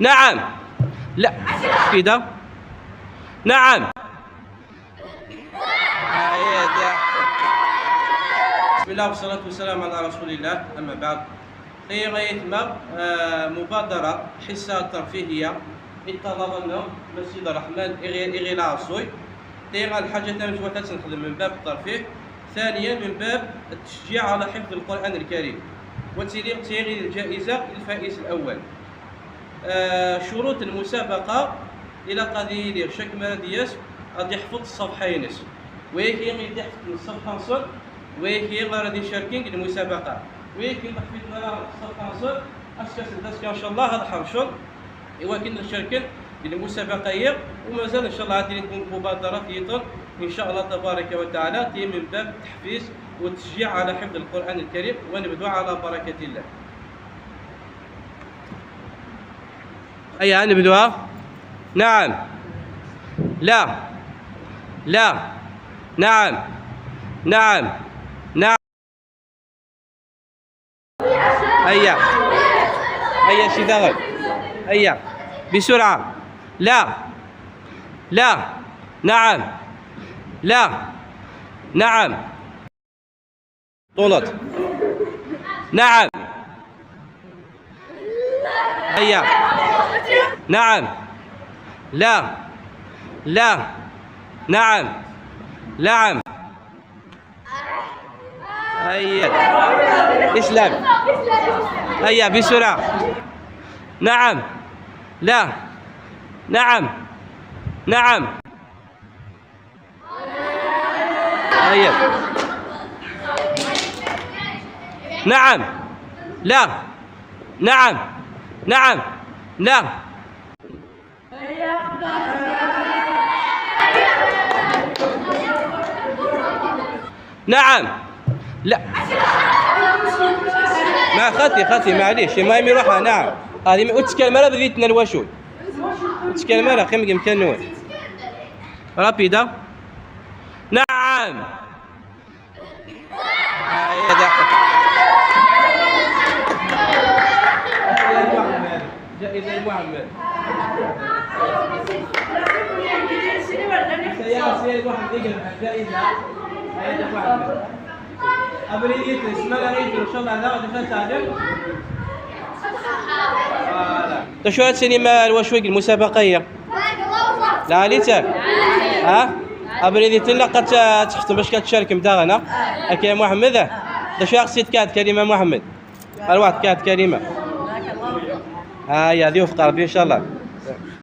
نعم. لا كده. نعم. بسم الله والصلاة والسلام على رسول الله، أما بعد. غايتما مبادرة حصة ترفيهية انتظرنا مسجد الرحمن إغي العصوي. تيغا الحاجة تنجوى تنخدم من باب الترفيه، ثانيا من باب التشجيع على حفظ القرآن الكريم، وتيليق تيغي الجائزة للفائز الأول. شروط المسابقة إلى قضية شك مرادياس غادي يحفظ الصفحة ينس، ويكي غادي يحفظ الصفحة نصر، ويكي غادي يشاركين المسابقة، ويكي تحفظ الصفحة نصر أسكاس الدسك إن شاء الله هذا حرشون إوا كنا نشاركين المسابقة، ومازال إن شاء الله غادي تكون مبادرة في إن شاء الله تبارك وتعالى تي من باب التحفيز والتشجيع على حفظ القرآن الكريم، ونبدو على بركة الله. هيا نبدوها. نعم. لا. لا. نعم. نعم. نعم. هيا هيا شي دغل. هيا بسرعة. لا. لا. نعم. لا. نعم. طولت. نعم. هيا. نعم. لا. لا. نعم. نعم. هيا اسلام. هيا بسرعة. نعم. لا. نعم. نعم. هيا. نعم. لا. نعم. نعم. لا. نعم. لا. ما خاتي خاتي معليش ما يروحها. نعم هذه وتكلم راه بديتنا الوشول تكلم راه قيم يمكن نوع رابيدا. نعم. جائزة محمد. يا سيد واحد جائزة محمد. أبريد اسمها غير إن شاء الله لا غادي تعلم. شو هاد السينما الوشويق المسابقة هي؟ لا عليتا؟ ها؟ أبريد تلقى تحت باش كتشارك مداغنا. أكي محمد. شو خصيت كاد كلمة محمد؟ الواحد كاد كلمة. هيا ذي وفق ربي إن شاء الله.